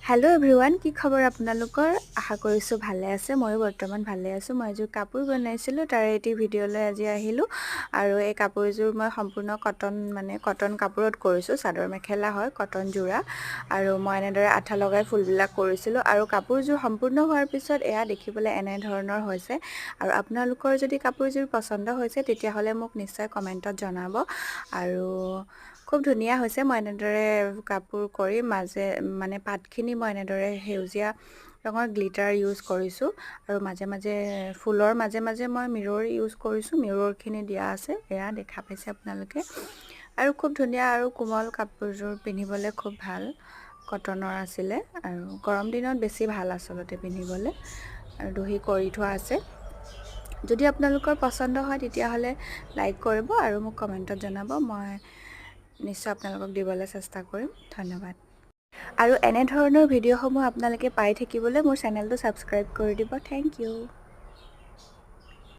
Hello' everyone, কি খবৰ আপোনালোকৰ? আশা কৰিছোঁ ভালে আছে। ময়ো বৰ্তমান ভালে আছোঁ। মই এযোৰ কাপোৰ বনাইছিলোঁ, তাৰে এটি ভিডিঅ'লৈ আজি আহিলোঁ। আৰু এই কাপোৰযোৰ মই সম্পূৰ্ণ কটন, মানে কটন কাপোৰত কৰিছোঁ। চাদৰ মেখেলা হয়, কটন যোৰা। আৰু মই এনেদৰে আঠা লগাই ফুলবিলাক কৰিছিলোঁ। আৰু কাপোৰযোৰ সম্পূৰ্ণ হোৱাৰ পিছত এয়া দেখিবলৈ এনেধৰণৰ হৈছে। আৰু আপোনালোকৰ যদি কাপোৰযোৰ পচন্দ হৈছে, তেতিয়াহ'লে মোক নিশ্চয় কমেণ্টত জনাব। আৰু খুব ধুনীয়া হৈছে। মই এনেদৰে কাপোৰ কৰি মাজে মানে পাতখিনি মই এনেদৰে সেউজীয়া ৰঙৰ গ্লিটাৰ ইউজ কৰিছোঁ আৰু মাজে মাজে ফুলৰ মাজে মাজে মই মিৰৰ ইউজ কৰিছোঁ। মিৰৰখিনি দিয়া আছে, এয়া দেখা পাইছে আপোনালোকে। আৰু খুব ধুনীয়া আৰু কোমল কাপোৰযোৰ, পিন্ধিবলৈ খুব ভাল। কটনৰ আছিলে আৰু গৰম দিনত বেছি ভাল আচলতে পিন্ধিবলৈ। আৰু দহি কৰি থোৱা আছে। যদি আপোনালোকৰ পচন্দ হয়, তেতিয়াহ'লে লাইক কৰিব আৰু মোক কমেণ্টত জনাব। মই নিশ্চয় আপোনালোকক দিবলৈ চেষ্টা কৰিম। ধন্যবাদ। আৰু এনেধৰণৰ ভিডিঅ'সমূহ আপোনালোকে পাই থাকিবলৈ মোৰ চেনেলটো ছাবস্ক্ৰাইব কৰি দিব। Thank U.